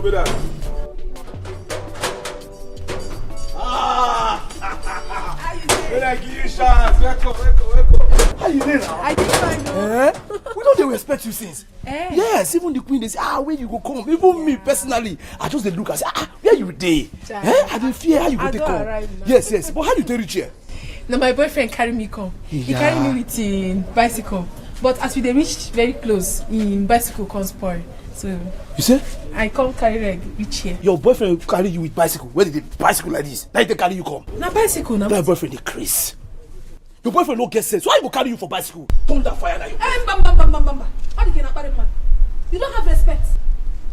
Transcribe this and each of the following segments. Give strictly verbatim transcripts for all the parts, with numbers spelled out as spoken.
Brother. Ah! When I give you chance, welcome, welcome, welcome. How you dey now? I dey fine o. Eh? We don dey respect you since. Eh? Yes, even the queen dey say, "Ah, where you go come?" Even me personally, I just dey look and say, "Ah, where you dey?" Chai. Eh? I dey fear how you go take come. Arrive now. Yes, yes, but how you take reach here? Na my boyfriend carry me come. He carry me with him bicycle. But as we dey reach very close, him bicycle come spoil. So you say? I come carry leg reach here. Your boyfriend carry you with bicycle? Where did the bicycle like this? Now they carry you come? Na bicycle na. That boyfriend dey craze. Your boyfriend no get sense. Why he go carry you for bicycle? Thunder fire na your. Eh, bam, bam, bam, bam, bam, bam. How you get a man? You don't have respect.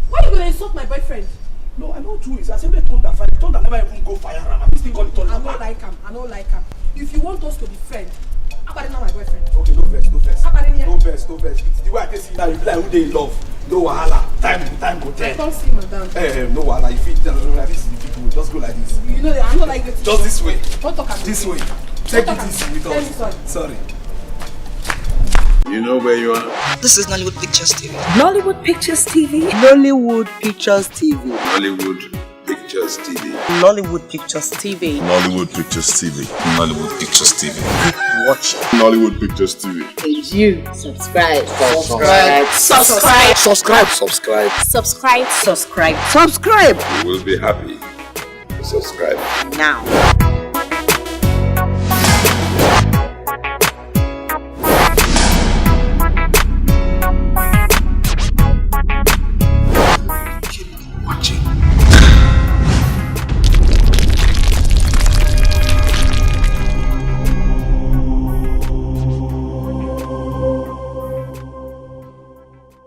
Why you gonna insult my boyfriend? No, I know two is. I say make thunder fire. Thunder never even go fire ram. I still call it thunder. I no like him. I no like him. If you want us to be friends, Abari na my boyfriend. Okay, no vex, no vex. Abari, yeah. No vex, no vex. It's the way I take see now, you be like who dey in love. No wahala. Time, time go tell. I come see madam. Eh, eh, no wahala. You fit tell her this is the people. Just go like this. You know, I no like this. Just this way. Don't talk about this way. Take it easy with us. Sorry. You know where you are. This is Nollywood Pictures T V. Nollywood Pictures T V. Nollywood Pictures T V. Nollywood Pictures T V. Nollywood Pictures T V. Nollywood Pictures T V. Nollywood Pictures T V. Keep watching. Nollywood Pictures T V. And you subscribe. Subscribe. Subscribe. Subscribe. Subscribe. Subscribe. Subscribe. Subscribe. You will be happy. Subscribe now.